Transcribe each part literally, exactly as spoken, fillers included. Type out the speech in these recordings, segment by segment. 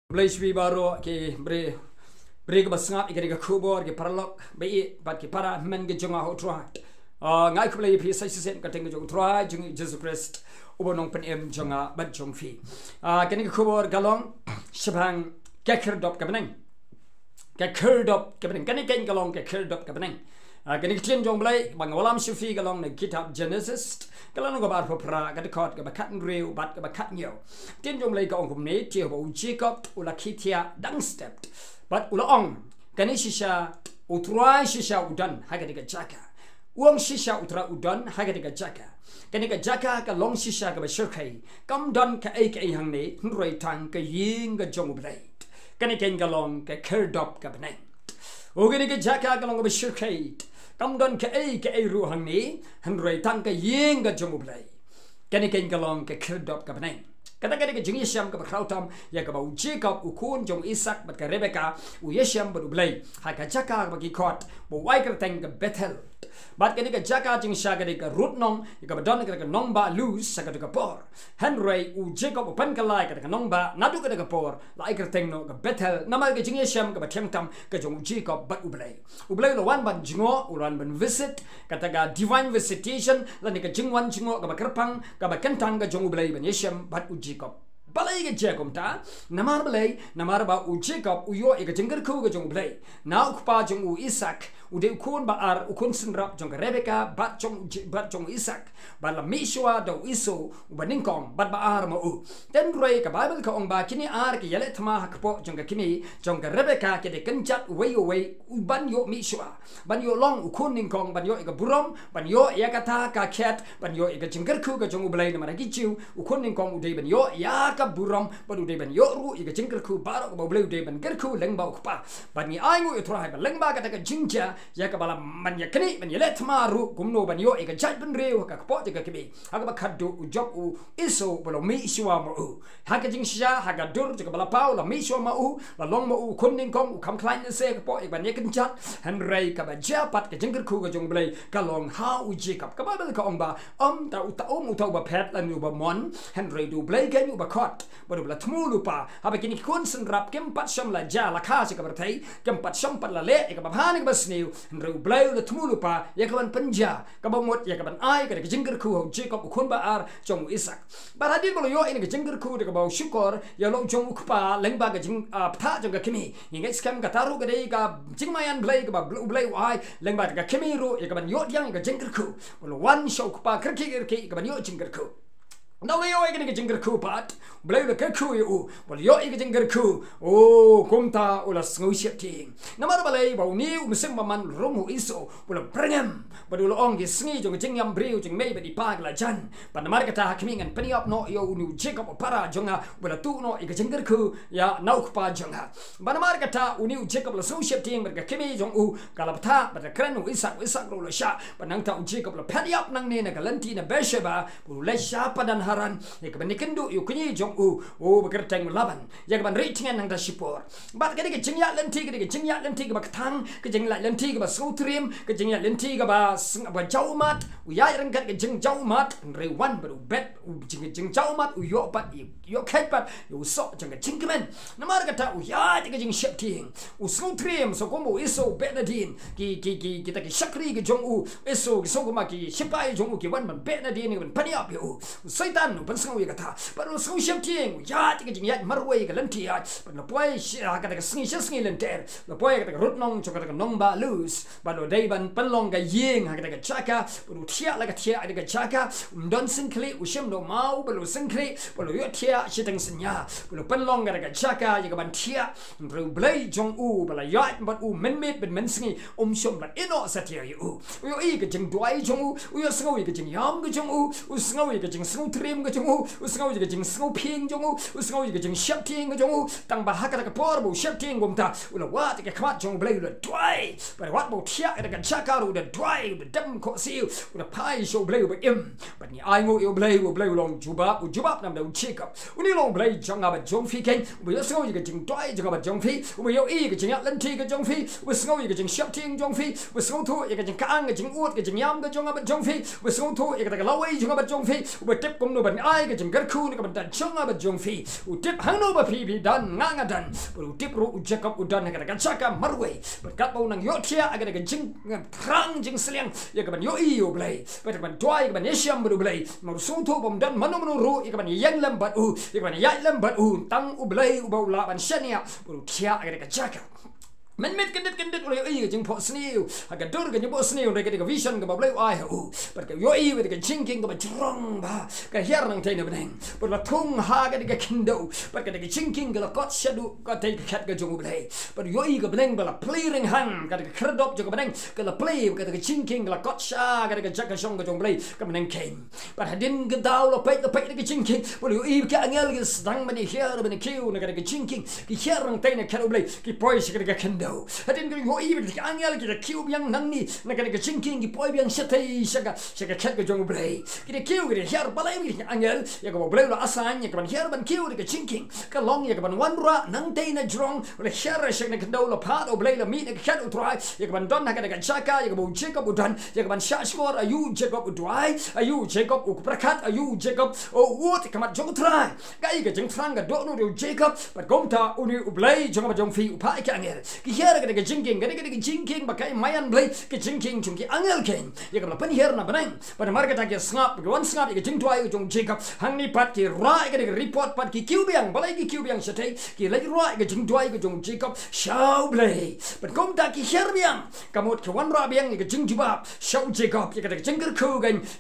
Khublei shibun baroh ki briew, briew kiba sngap ïa kane ka khubor, ki paralok ba ïeit bad ki para hynmen ki jong nga ha u Trai. Ah, nga ai khublei ïa phi sa shisien ha ka kyrteng ka jong u Trai jong ngi Jisu Khrist, uba u Nongpynim jong nga bad jong phi. Ah, kane ka khubor ka long shaphang ka khyrdop ka bneng. Ka khyrdop ka bneng. Kane ka long ka khyrdop ka bneng. Ah, kane ka ktien jong u Blei ba nga wallam sha phi ka long na ka kitab Genesis, ka lynnong kaba arphew phra, ka dkhot kaba khathynriew bad kaba khathynñiew. Ktien jong u Blei ka ong kumne: Te haba u Jakob u la khie thiah dang step bad u la ong, kane shisha u Trai shisha u don ha kane ka jaka. U ong shisha u Trai u don ha kane ka jaka. Kane ka jaka ka long shisha kaba shyrkhei. Kam don kaei kaei hangne hynrei tang ka ïing ka jong u Blei. Kane ka long ka khyrdop ka bneng. O, kane ka jaka ka long kaba shyrkhei. Kam don kaei kaei ruh hangne hynrei tang ka ïing ka jong u Blei. Kane ka long ka khyrdop ka bneng. Kata ka dei ka jingïashem kaba khraw tam ïa kaba u Jakob u khun jong u Isak bad ka Rebeka u ïashem bad u Blei ha ka jaka kaba ki khot ba u ai kyrteng ka Bethel. Bad kane ka jaka jingshisha ka dei ka rud nong ïa kaba don ha ka nongbah Luz ha kata ka por. Hynrei u Jakob u pynkylla ïa kata ka nongbah naduh kata ka por, la ai kyrteng noh ka Bethel, namar ka jingïashem kaba thiang tam ka jong u Jakob bad u Blei. U Blei u la wan ban jngoh, u la wan ban visit, kata ka divine visitation lane ka jingwan jngoh kaba kyrpang kaba kyntang ka jong u Blei ban ïashem bad u Jakob. Balei ka jia kumta? Namar balei? Namar ba u Jakob u ïoh ïa ka jingkyrkhu ka jong u Blei. Na u kpa jong u Isak, u dei u khun ba ar, u khun synrap jong ka Rebeka bad jong u J-, bad jong u Isak. Bad la mih shuwa da u Esau uba nyngkong bad ba ar ma u. Hynrei ka Baibl ka ong ba kine ar ki ïaleh thma ha kpoh jong ka kmie jong ka Rebeka, ki dei kynjat uwei uwei u ban ïoh mih shuwa, ban ïoh long u khun nyngkong, ban ïoh ïa ka burom, ban ïoh ïa kata ka khet, ban ïoh ïa ka jingkyrkhu ka jong u Blei. Namar ha ki Jiw u khun nyngkong u dei ban ïoh ïa ka burom bad u dei ban ïoh ruh ïa ka jingkyrkhu baroh kaba u Blei u dei ban kyrkhu lyngba u kpa. Bad ngi ainguh ïa u Trai ba lyngba kata ka jingjia ïa kaba la man ïa kane ban ïaleh thma ruh kumno ban ïoh ïa ka jaitbynriew ha ka kpoh jong ka kmie. Ha kaba khatduh u jop u Esau ba la mih shuwa ma u. Ha ka jingshisha, ha ka dur jong kaba la paw, la mih shuwa ma u, la long ma u u khun nyngkong, u kham khlaiñ lehse ha kpoh ïa ban ïakynjat. Hynrei kaba jia pat ka jingkyrkhu ka jong u Blei ka long ha u Jakob. Ka Baibl ka ong ba ym ta u ta, ym uta uba phet lane uba mon, hynrei da u Blei kein uba khot bad uba la thmu lypa. Haba kine ki khun synrap kim pat shym la jia la kha sha ka pyrthei, kim pat shym pat la leh ïa kaba bha ne kaba sniew, hynrei u Blei u la thmu lypa ïa ka ban pynjia, kaba mut ïa ka ban ai ka jingkyrkhu ha u Jakob u khun ba ar jong u Isak. Bad hadien ba la ïoh ïa ka jingkyrkhu da kaba u shukor ïa u lok jong u kpa lyngba ka jing, ah, bthah jong ka kmie, ngi ngeit skhem kata ruh ka dei ka jingmaïan Blei kaba u Blei u ai lyngba ka kmie ruh ïa ka ban ïoh pdiang ïa ka jingkyrkhu. Ba la wan sha u kpa kyrkieh kyrkieh ïa ka ban ïoh jingkyrkhu. Nda u la ïoh ïa ka jingkyrkhu pat, u Blei u la kyrkhu ïa u, ba la ïoh ïa ka jingkyrkhu. O, kumta u la sngew sheptieng. Namar balei? Ba une u mynsiem bymman u la rung ha u Esau, u la byrngem bad u la ong, ki sngi jong ka jingïam briew jong i mei bad i pa ki la jan. Bad namar kata ha khmih, ngan pynïap noh ïa une u Jakob u para jong nga, uba la tuh noh ïa ka jingkyrkhu ïa na u kpa jong nga. Bad namar kata une u Jakob u la sngew sheptieng bad ka kmie jong u, ka la bthah bad ka kren ha u Isak, u Isak ruh u la shah. Bad nangta u Jakob u la phet ïap nangne na ka lynti na Beersheba, u leit sha Padan Haran ïa ka ban ïakynduh ïa u kñi jong u, uba kyrteng u Laban, ïa ka ban rieh tngen nangta shipor. Bad ka dei ka jingïaid lynti, ka dei ka jingïaid lynti kaba kthang, ka jingïaid lynti kaba sngewtriem, ka jingïaid lynti kaba sng-, ba jaw ummat. U ïaid ryngkat ka jingjaw ummat, hynrei wan bad u bet, u jing, jingjaw ummat u ïoh pat, ïoh kheit pat ïa u soh jong ka jingkmen. Namar kata u ïaid ka jingsheptieng, u sngewtriem, sa kumba u Esau u beh nadien. Ki, ki, ki, kita ki shakri ki jong u Esau, ki sngewkmen, ki shipai jong u ki wan ban beh nadien, ban pynïap ïa u. U Soitan u pynsngew ïa kata. Bad u la sngew sheptieng, u ïaid ka jingïaid marwei ka lynti ïaid. Bad u la poi sha kata ka sngi, sha sngi lynter, u la poi ha kata ka rud nong jong kata ka nongbah Luz. Bad u la dei ban pynlong ka ïing ha kata ka jaka. Bad u thiah la ka thiah ha kata ka jaka. Um don syngkhlieh, u shim da u maw, bad u la syngkhlieh, bad u la ïohthiah shiteng synñia. Bad u la pynlong kata ka jaka ïa ka ban thiah. Hynrei u Blei jong u uba la ïaid bad u mynmiet bad mynsngi, um shym la ïehnoh satia ïa u. U ïohi ka jingduwai jong u, u ïohsngew ïa ka jingïam ka jong u, u sngew ïa ka jingsngewtriem ka jong u, u sngew ïa ka jingsngewphieng jong u, u sngew ïa ka jingsheptieng ka jong u. Tang ba ha kata ka por ba u sheptieng kumta, u la wad ïa ka khmat jong u Blei, u la duwai. Bad wat ba u thiah ïa ka jaka ruh u da duwai, u da dem khohsiew, u da phai sha u Blei uba im. Bad ngi ainguh ïa u Blei, u Blei u long jubab, u jubab namar u Jakob. Une u long u Blei jong nga bad jong phi keiñ, uba ïohsngew ïa ka jingduwai jong nga bad jong phi, uba ïohi ïa ka jingïaid lynti ka jong phi, uba sngew ïa ka jingsheptieng jong phi, uba sngewthuh ïa ka jingkyang, ka jingud, ka jingïam ka jong nga bad jong phi, uba sngewthuh ïa kata ka lawei jong nga bad jong phi, uba tip kum ban ai ka jingkyrkhu na ka bynta jong nga bad jong phi. U tip hangno ba phi phi don, nga nga don. Bad u tip ruh u Jakob u don ha kata ka jaka marwei. Bad katba u nang ïohthiah ha kata ka jingthrang jingsliang ïa ka ban ïohi ïa U Blei, bad ka ban duwai, ka ban ïashem bad U Blei. Namar u sngewthuh ba ym don mano mano ruh ïa ka ban ïeng lem bad u, ïa ka ban ïaid lem bad u. Tang U Blei uba u lah ban shaniah bad u thiah ha kata ka jaka. Mynmiet kyndit kyndit u la ïohi ka jingphohsniew ha ka dur ka jingphohsniew, hynrei kata ka vision kaba U Blei u ai ha u. Bad ka ïohi bad ka jingkieng kaba jrong bha ka hiar nangtei na bneng. Bad la thung ha kata ka khyndew, bad kata ka jingkieng ka la kot shaduh katei ka khet ka jong U Blei. Bad ïohi ka bneng ba la plie rynghang, kata ka khyrdop jong ka bneng ka la plie, kata ka jingkieng ka la kot sha kata ka jaka shong ka jong U Blei, ka bneng kheiñ. Bad hadien ka daw la peit, la peit na ka jingkieng, bad la ïohi ba ki angel ki sdang ban ïahiar ban ïakiew na kata ka jingkieng. Ki hiar nangtei na khet U Blei, ki poi sha kata ka khyndew. Hadien ka la ïohi ba ki angel ki da kiew biang nangne na kata ka jingkieng, ki poi biang shatei sha ka, sha ka khet ka jong U Blei. Ki da kiew, ki da hiar balei ba ki angel, ïa kaba U Blei u la assign ïa ka ban hiar ban kiew na ka jingkieng ka long ïa ka ban wanrah nangtei na jrong. U la hiar sha kata ka khyndew, la phah da U Blei, la mih na ka khet U Trai ïa ka ban don ha kata ka jaka, ïa kaba u Jakob u don, ïa ka ban shahshkor. Aïu u Jakob u duwai, aïu u Jakob u pyrkhat, aïu u Jakob u ud ha khmat jong U Trai. Kaei ka jingthrang ka dohnud ïa u Jakob, bad kumta une U Blei jong nga bad jong phi u phah ïa ki angel. Ki hiar kata ka jingkieng, kata ka jingkieng ba kai Maïan Blei, ka jingkieng jong ki angel kheiñ, ïa kaba la pynhiar na bneng. Bad namar kata ki sngap, ki wan sngap ïa ka jingduwai ka jong u Jakob. Hangne pat ki rah ïa kata ka report, pat ki kiew biang. Balei ki kiew biang shatei? Ki leit rah ïa ka jingduwai ka jong u Jakob sha U Blei. Bad kumta ki hiar biang, ka mut ki wanrah biang ïa ka jingjubab sha u Jakob ïa kata ka jingkyrkhu,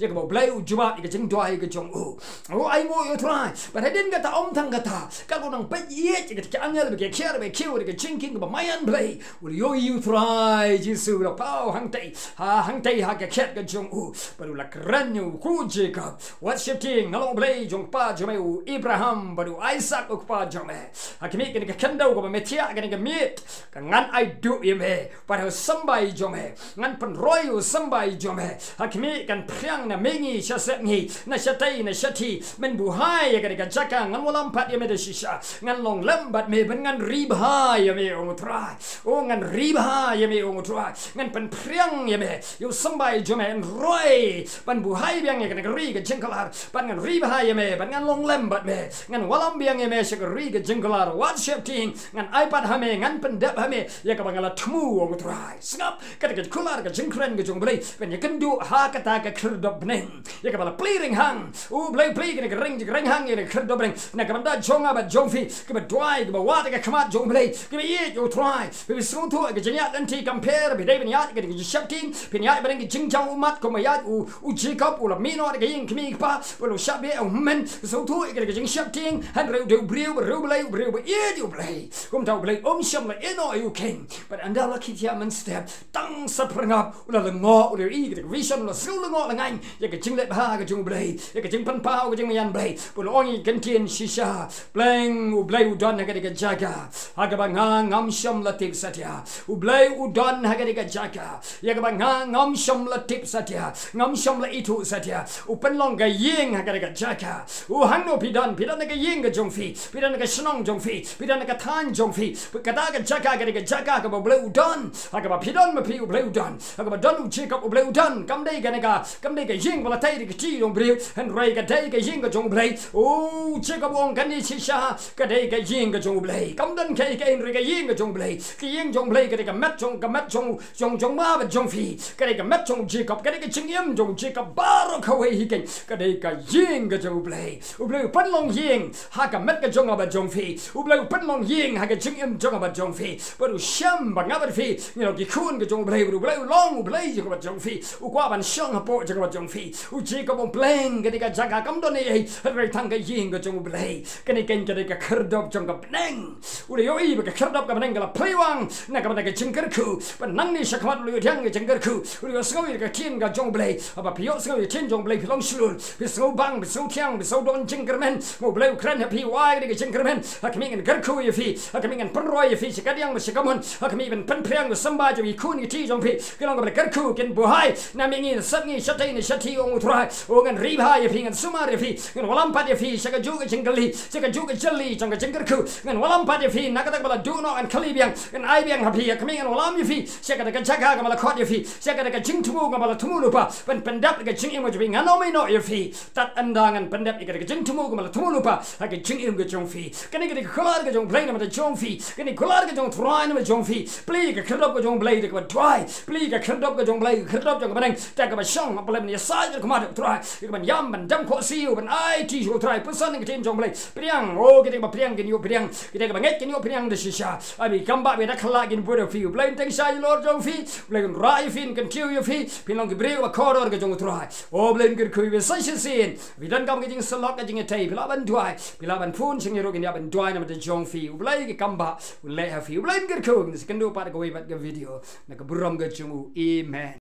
ïa kaba U Blei u jubab ïa ka jingduwai ka jong u. U ainguh ïa U Trai. Bad hadien kata, ym tang kata, katba u nang peit ïeit ïa kata ki angel ba ki hiar ba ki kiew ïa ka jingkieng kaba Maïan Blei, u la ïohi U Trai Jisu u la paw hangtei, ha, hangtei ha ka khet ka jong u. Bad u la kren ïa u, ko Jakob, wat sheptieng, nga long U Blei jong u kpa jong me u Abraham bad u Isaak u kpa jong me. Ha khmih, kane ka khyndew kaba me thiah, kane ka miet, ka ngan ai duh ïa me. Bad ha u symbai jong me ngan pynroi ïa u symbai jong me. Ha khmih, kan phriang na mihngi sha sepngi, na shatei na shathie. Men buhai ïa kane ka jaka, ngan wallam pat ïa me da shisha. Ngan long lem bad me, bad ngan ri bha ïa me, ong U Trai. O, ngan ri bha ïa me, ong U Trai. Ngan pynphriang ïa me, ïa u symbai jong me, ngan roi ban buhai biang ïa kane ka ri ka jingkular. Bad ngan ri bha ïa me, bad ngan long lem bad me. Ngan wallam biang ïa me sha ka ri ka jingkular. Wat sheptieng, ngan ai pat ha me, ngan pyndep ha me ïa kaba nga la thmu, ong U Trai. Sngap, kata ka kular ka jingkren ka jong U Blei ban ïakynduh ha kata ka khyrdop bneng ïa kaba la plie rynghang. U Blei u plie kane ka ring, jingkren hang ïa ka khyrdop bneng na ka bynta jong nga bad jong phi, kiba duwai, kiba wad ïa ka khmat jong U Blei, kiba ïeit ïa U Trai. Phi sngewthuh ïa ka jingïaid lynti kam pher, phi dei ban ïaid ïa ka jingsheptieng, phin ïaid bad ka jingjaw ummat kumba ïaid u, u Jakob, u la mih noh na ka ïing kmie kpa, u la shah beh ïa u hynmen. Sngewthuh ïa ka jingsheptieng, hynrei u dei u briew ba riewblei, u briew ba ïeit ïa U Blei. Kumta U Blei um shym la ïehnoh ïa u keiñ. Bad ynda la khie thiah mynstep, tang sa pyrngap, u la lyngngoh, u la ïohi ïa ka vision, u la sngew lyngngoh lyngngain ïa ka jingleh bha ka jong U Blei, ïa ka jingpynpaw ka jingmaïan Blei. Bad u la ong ïa ka ktien shisha, pleng, U Blei u don ha kane ka jaka, ha kaba nga ngam shym la tip satia. U Blei u don ha kane ka jaka, ïa kaba nga ngam shym la tip satia, ngam shym la ithuh satia. U pynlong ka ïing ha kane ka jaka. O, hangno phi don? Phi don ha ka ïing ka jong phi, phi don ha ka shnong jong phi, phi don ha ka thaiñ jong phi. Kata ka jaka, kata ka jaka kaba U Blei u don, ha kaba phi don ma phi, U Blei u don. Ha kaba don u Jakob, U Blei u don. Kam dei kane ka, kam dei ka ïing ba la tei da ka kti jong u briew, hynrei ka dei ka ïing ka jong U Blei. O, Jakob u ong, kane shisha ka dei ka ïing ka jong U Blei. Kam don kaei kaei, hynrei ka ïing ka jong U Blei. Ka ïing jong U Blei ka dei ka met jong, ka met jong, jong, jong nga bad jong phi. Ka dei ka met jong u Jakob, ka dei ka jingim jong u Jakob baroh kawei hi keiñ. Ka dei ka ïing ka jong U Blei. U Blei u pynlong ïing ha ka met ka jong nga bad jong phi. U Blei u pynlong ïing ha ka jingim jong nga bad jong phi. Bad u shem ba nga bad phi ngi long ki khun ka jong U Blei, bad U Blei u long U Blei jong nga bad jong phi. U kwah ban shong hapoh jong nga bad jong phi. U Jakob u ong, pleng, kane ka jaka kam don ei ei, hynrei tang ka ïing ka jong U Blei. Kane keiñ ka dei ka khyrdop jong ka bneng. U la ïohi ba ka khyrdop ka bneng ka la plie wang na ka bynta ka jingkyrkhu. Bad nangne shakhmat u la ïoh thiang ka jingkyrkhu. U la ïohsngew ïa ka ktien ka jong U Blei. Haba phi ïohsngew ïa ka ktien jong U Blei phi long shlur, phi sngew bang, phi sngew thiang, phi sngew don jingkyrmen. Ma U Blei u kren ha phi, u ai ka jingkyrmen. Ha khmih, ngan kyrkhu ïa phi. Ha khmih, ngan pynroi ïa phi sha kadiang bad sha kamon. Ha khmih, ban pynphriang ïa u symbai jong phi, khun ki kti jong phi. Ki long kaba la kyrkhu, kin buhai na mihngi, na sepngi, shatei na shathie, ong U Trai. O, ngan ri bha ïa phi, ngan sumar ïa phi, ngan wallam pat ïa phi sha kajuh ka jingkylli, sha kajuh ka jylli jong ka jingkyrkhu. Ngan wallam pat ïa phi na kata kaba la duh noh, ngan kylli biang. Ngan ai biang ha phi, ïa ka miet ngan wallam ïa phi sha kata ka jaka kaba la khot ïa phi, sha kata ka jingthmu kaba la thmu lypa. Ban pyndep ïa ka jingim ka jong phi, ngan ym ïehnoh ïa phi. Tad ynda ngan pyndep ïa kata ka jingthmu kaba la thmu lypa ha ka jingim ka jong phi. Kane ka dei ka kular ka jong U Blei namar ka jong phi. Kane ka kular ka jong U Trai namar ka jong phi. Plie ïa ka khyrdop ka jong U Blei da kaba duwai. Plie ïa ka khyrdop ka jong U Blei, ka khyrdop jong ka bneng, da kaba shong ha U Blei, ban ïasaid da ka khmat U Trai, ïa kaban ïam ban dem khohsiew, ban aiti sha U Trai, puson ïa ka ktien jong U Blei. Pdiang, oh, kita kiba pdiang kin ïoh pdiang, kita kiba ngeit kin ïoh pdiang da shisha. Amen. Kam ba ba da khlak kin bud ïa phi. U Blei un tyngshaiñ ïa lor jong phi. U Blei un rah ïa phi, un kyntiew ïa phi. Phin long ki briew ba kordor ka jong U Trai. Oh, U Blei un kyrkhu ïa phi sa shisien. Phi donkam ka jingsylloh, ka jingïatei, phi lah ban duwai. Phi lah ban phone sha ngi ruh, ngin ïa ban duwai namar ka jong phi. U Blei ki kam ba un leh ha phi. U Blei un kyrkhu. Ngin sa ïakynduh pat ha kawei pat ka video. Na ka burom ka jong U. Amen.